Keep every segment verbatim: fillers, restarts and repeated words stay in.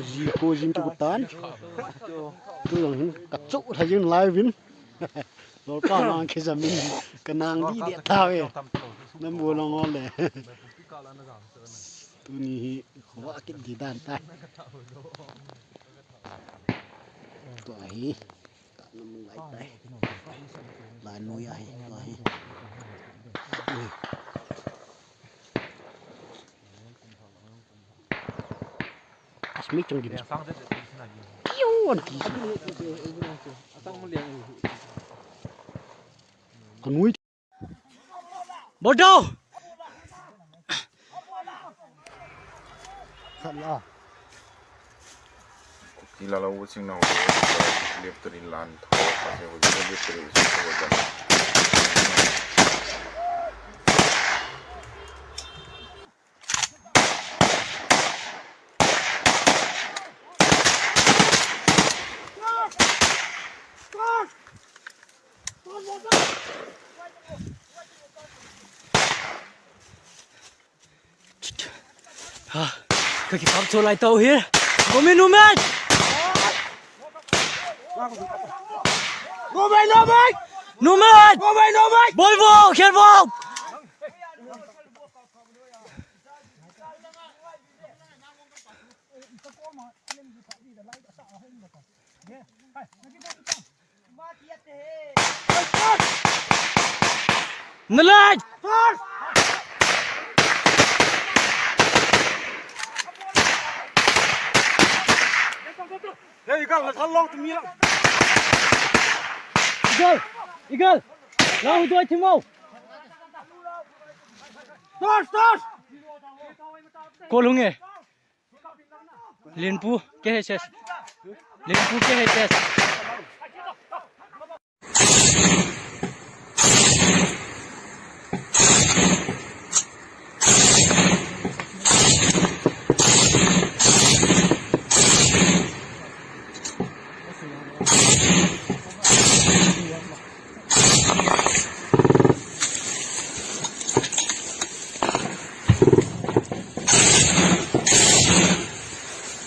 Zi ko zin tu kutan. Tu yang hin kacuk lagi lai win. Lorpa nang ke jamin kenang di dia tahu ya. Nam bolong ole. Tu ni hi khua kit di dan ta. Tu ahi. Ka nam lai tai. Lai nu ya hi. Tu ahi. Asmi chang gidi. Yo, an ki. Kanui. Bodo. Sala. Kuki lalo wuching na ho, left to the land, ho, kasi ho, left to the land. Ha, ka ki pam cho lai tau hi. Numei, numei. Numei, numei. Numei. Numei, numei. Bol vo, khel vo. Nalai! Hey, igal, na thal long tu mi lang. Igal! Igal! Lang tu ai thimo. Tos, tos! Kolunge. Linpu K H S. Linpu K H S.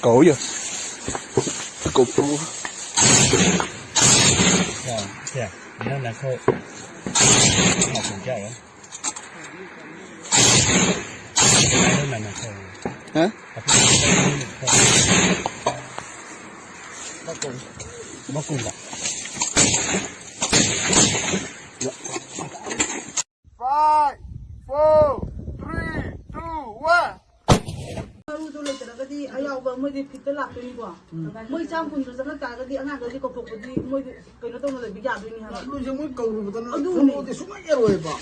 Oh, yeah. Go, bro. Yeah, yeah. No, no, no. Not gonna get one. No, no, no, no. Huh? Bakula. Five, four, three, two, one. ꯃꯔꯨꯗꯣ ꯂꯩꯇ꯭ꯔꯒꯗꯤ ꯑꯌꯥꯎꯕ ꯃꯣꯏꯗꯤ ꯐꯤꯠꯇ ꯂꯥꯛꯇꯣꯏꯅꯤꯀꯣ꯫ ꯃꯣꯏ ꯆꯥꯝ ꯀꯨꯟꯗꯣ ꯆꯪꯉꯛ ꯇꯥꯔꯒꯗꯤ ꯑꯉꯥꯡꯈꯩꯁꯦ ꯀꯧꯊꯣꯛꯄꯗꯤ ꯃꯣꯏꯗꯤ ꯀꯩꯅꯣ ꯇꯧꯅ ꯂꯩꯕ ꯌꯥꯗꯣꯏꯅꯤ ꯍꯥꯏꯕ꯫ ꯑꯗꯨꯁꯦ ꯃꯣꯏ ꯀꯧꯔꯨꯕꯗꯅ ꯑꯗꯨꯅꯦ꯫ ꯊꯃꯣꯏꯗꯤ ꯁꯨꯡꯌꯥ ꯌꯥꯔꯣꯏꯕ꯫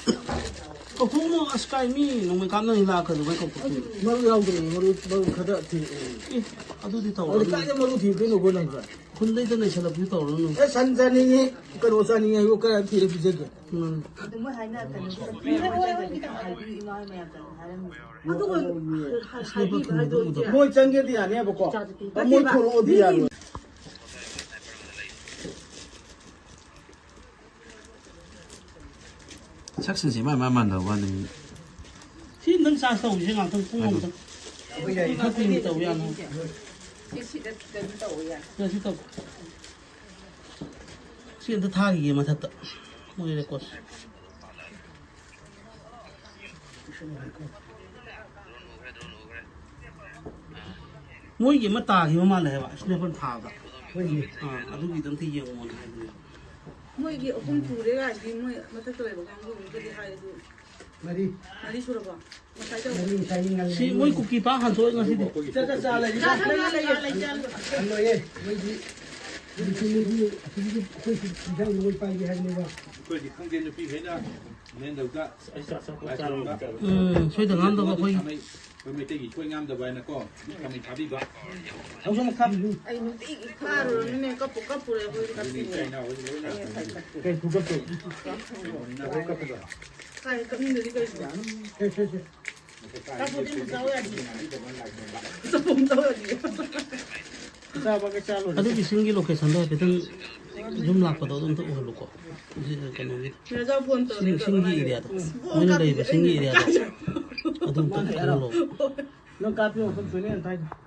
ꯀꯧꯊꯣꯛꯎꯅꯨ, ꯑꯁ, ꯀꯥꯏ ꯃꯤ ꯅꯣꯡꯃꯩ ꯀꯥꯞꯅ ꯂꯥꯛꯀꯗꯧꯕꯩ ꯀꯧꯊꯣꯛꯇꯣꯏꯅꯤ꯫ ꯃꯔꯨ ꯌꯥꯎꯗ꯭ꯔꯦ, ꯃꯔꯨ, ꯃꯔꯨ ꯈꯔ ꯊꯤꯔꯛꯑꯦ꯫ ꯑꯦ, ꯑꯗꯨꯗꯤ ꯑꯗꯨꯗꯤ ꯇꯧꯔꯅꯨ꯫ ꯀꯥꯏꯗ ꯃꯔꯨ ꯊꯤꯔꯨꯗꯣꯏꯅꯣ ꯑꯩꯈꯣꯏ ꯂꯝꯗ? ꯈꯨꯟꯗꯩꯗ ꯂꯩꯁꯜꯂꯛꯄꯗꯤ ꯇꯧꯔꯅꯨ꯫ ꯑꯦ, ꯁꯟ ꯆꯥꯅꯤꯡꯉꯤ, ꯀꯩꯅꯣ ꯆꯥꯅꯤꯡꯉꯤ ꯍꯥꯏꯕꯨ ꯀꯔꯥꯏ ꯊꯤꯔ ꯄꯤꯖꯒꯦ? ꯎꯝ꯫ ꯑꯗꯨ ꯃꯣꯏ ꯍꯥꯏꯅ ꯀꯩꯅꯣ ꯆꯠꯄ ꯍꯥꯏꯕꯤꯌꯨ ꯏꯃꯥ ꯍꯣꯏ ꯃꯌꯥꯝ ꯆꯪꯉꯦ ꯍꯥꯏꯔꯝꯃꯤ꯫ ꯑꯗꯨꯒ ꯍꯥꯏꯕꯤꯕ ꯍꯥꯏꯗꯣ ꯏꯆꯦ꯫ ꯃꯣꯏ ꯆꯪꯒꯦꯗꯤ ꯌꯥꯅꯦꯕꯀꯣ꯫ ꯃꯣꯏ ꯅꯠꯇꯦꯕ꯫ ꯊꯣꯛꯂꯛꯑꯣꯗꯤ ꯃꯤ ꯌꯥꯔꯣꯏ꯫ ꯁꯛꯁꯤꯡꯁꯦ ꯏꯃꯥꯟ ꯏꯃꯥꯟ ꯃꯥꯟꯅꯕ ꯋꯥꯅꯤ꯫ ꯁꯤ ꯑꯝꯇꯪ ꯆꯥꯔꯖ ꯇꯧꯁꯦ ꯉꯥꯛꯇꯪ ꯄꯨꯡ ꯑꯃꯇꯪ꯫ ꯈꯔ ꯀꯨꯏꯅ ꯇꯧ ꯌꯥꯅꯤ꯫ ꯁꯤ ꯁꯤꯗ ꯈꯤꯇꯪ ꯇꯧ ꯌꯥꯅꯤ꯫ ꯁꯤ ꯇꯧ꯫ ꯁꯤ ꯑꯝꯇ ꯊꯥꯈꯤꯒꯦ ꯃꯊꯛꯇ꯫ ꯃꯣꯏ ꯔꯦꯀꯣꯔꯗ꯫ ꯃꯣꯏꯒꯤ ꯑꯃ ꯇꯥꯈꯤꯕ ꯃꯥꯜꯂꯦ ꯍꯥꯏꯕ, ꯁ꯭ꯅꯦꯄꯔ ꯊꯥꯕꯗ꯫ ꯑꯥ, ꯑꯗꯨꯒꯤꯗꯣ ꯑꯝꯇ ꯌꯦꯡꯉꯣꯅ ꯍꯥꯏꯕꯅꯦ꯫ ꯃꯣꯏꯒꯤ ꯑꯍꯨꯝ ꯊꯨꯔꯦ ꯍꯥꯏꯗꯤ ꯃꯣꯏ ꯃꯊꯛꯇ ꯂꯩꯕ ꯀꯥꯡꯕꯨꯗꯨꯒꯗꯤ ꯍꯥꯏ ꯑꯗꯨ꯫ ꯃꯔꯤ꯫ ꯃꯔꯤ ꯁꯨꯔꯕꯣ? ꯉꯁꯥꯏ ꯇꯧꯕ꯫ ꯃꯔꯤ ꯉꯁꯥꯏꯒꯤ ꯉꯜꯂꯤ꯫ ꯁꯤ ꯃꯣꯏ ꯀꯨꯀꯤ ꯄꯥ ꯍꯟꯗꯣꯛꯑꯦ ꯉꯁꯤꯗꯤ꯫ ꯆꯠ ꯆꯠ ꯆꯥ ꯂꯩꯔꯤ꯫ ꯆꯥ ꯂꯩ, ꯆꯥ ꯂꯩ, ꯆꯥ ꯂꯩ꯫ ꯍꯜꯂꯣꯏꯌꯦ, ꯃꯣꯏꯗꯤ꯫ ꯃꯣꯏꯗꯤ ꯑꯁꯤꯒꯤ ꯑꯩꯈꯣꯏ ꯏꯟꯖꯥꯡ ꯂꯣꯏ ꯄꯥꯏꯒꯦ ꯍꯥꯏꯕꯅꯦꯕ꯫ ꯑꯩꯈꯣꯏꯗꯤ ꯈꯪꯗꯦ, ꯅꯨꯄꯤꯈꯩꯅ ꯃꯦꯟꯗꯧꯗ꯫ ꯎꯝ, ꯁꯣꯏꯗ ꯉꯥꯝꯗꯕ ꯑꯩꯈꯣꯏ꯫ ꯑꯩꯈꯣꯏ ꯃꯩꯇꯩꯒꯤ ꯁꯣꯏ ꯉꯥꯝꯗꯕ ꯍꯥꯏꯅꯀꯣ, ꯈꯥꯃꯩ ꯊꯥꯕꯤꯕ꯫ ꯊꯥꯔꯨꯔꯃꯤꯅꯦ, ꯀꯞꯄꯨ ꯀꯞꯄꯨꯔꯦ ꯑꯩꯈꯣꯏꯗꯤ ꯀꯞꯄꯤꯅꯦ꯫ ꯀꯩ ꯈꯨꯀꯞꯇꯣ? ꯀꯥꯏ ꯀꯞꯅꯤꯡꯗꯗꯤ ꯀꯩꯅꯣ? ꯀꯞꯄꯨꯗꯤ ꯑꯃꯨꯛ ꯆꯥꯎ ꯌꯥꯗꯦ꯫ ꯆꯥꯐꯝ ꯆꯥꯎ ꯌꯥꯗꯦ꯫ ꯑꯗꯨꯒꯤ ꯁꯤꯡꯒꯤ ꯂꯣꯀꯦꯁꯟꯗꯣ ꯍꯥꯏꯐꯦꯠꯇꯪ ꯌꯨꯝ ꯂꯥꯛꯄꯗꯣ ꯑꯗꯨꯝꯇ ꯎꯍꯜꯂꯨꯀꯣ꯫ ꯁꯤ ꯀꯩꯅꯣꯒꯤ ꯔꯥꯖꯥ ꯐꯣꯟ ꯇꯧꯔꯦ ꯁꯤꯡ-, ꯁꯤꯡꯒꯤ ꯑꯦꯔꯤꯌꯥꯗꯣ꯫ ꯃꯣꯏꯅ ꯂꯩꯔꯤꯕ ꯁꯤꯡꯒꯤ ꯑꯦꯔꯤꯌꯥꯗꯣ꯫ ꯑꯗꯨꯝꯇ ꯎꯍꯜꯂꯣ꯫ ꯅꯪ ꯀꯥꯞꯄꯤꯌꯣ, ꯃꯐꯝ ꯁꯣꯏꯅ ꯌꯥꯝ ꯇꯥꯏꯗ꯫